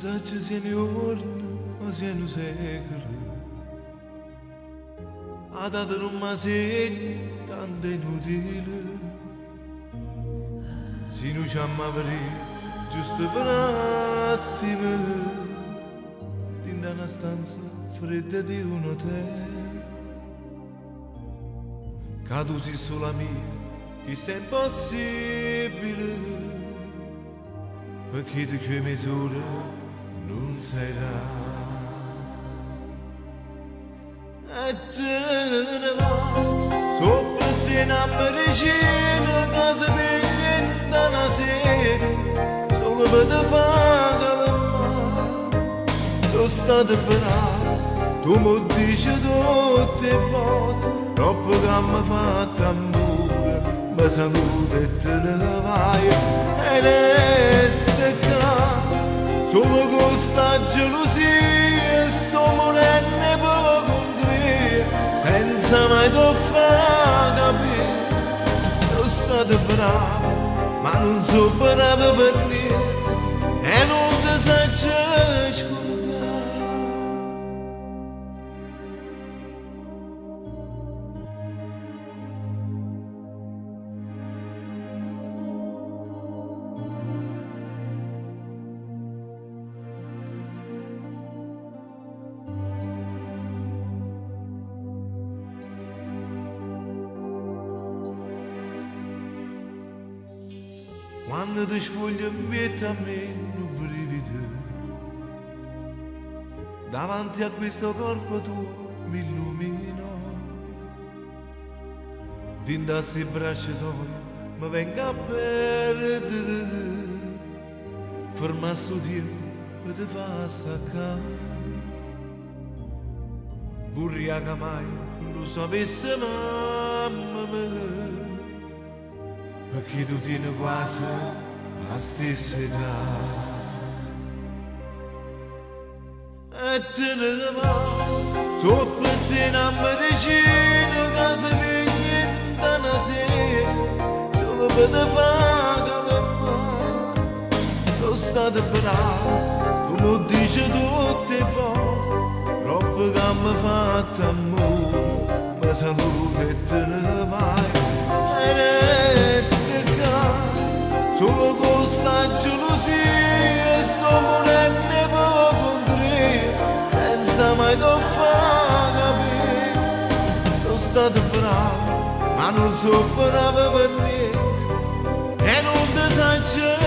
Saccio se è nu juorno o si è nu secolo. 'A data nun m' 'a segno, tanto è inutile. Si nun ce amma verè giusto pe n'attimo dint' 'a na stanza fredda di un hotel. Ca tu si sola mia, chisto è impossibile, pecché tu cchiù 'e mezz'ora nun sai dà. E te ne vai, so pe te na medicina ca se piglia 'int' 'a na sera, solo pe te fa calmà. So stato bravo, tu m' 'o dice tutt' 'e vote, doppo c'ammo fatto ammore, me saluta e te ne vaje e resta ccà. Solo cu sta gelusia sto murenno 'e pecundria, senza mai t' 'o fa capì. So stato bravo, ma nun so bravo pe niente e nun te saccio scurdà. Quanno te spuoglie 'mpietto a me nu brivido Davanti a questo corpo tuo m'illumino Dint' 'a sti braccia toje me vengo a perdere Ferma stu tiempo pe te fa sta ccà Vurria ca maje nun 'o sapesse mammema Pecché tu tiene quase 'a stessa età. E te ne vai, so pe te na medicina ca se piglia 'int' 'a na sera, solo pe te fa calmà. So stato bravo, tu m' 'o dice tutt' 'e vote, doppo c'ammo fatto ammore, me saluta e te ne vai. E resta ccà, solo cu sta gelusia, sto murenno 'e pecundria, senza mai t' 'o fa capì. So stato bravo, ma nun so bravo pe niente, e nun te saccio.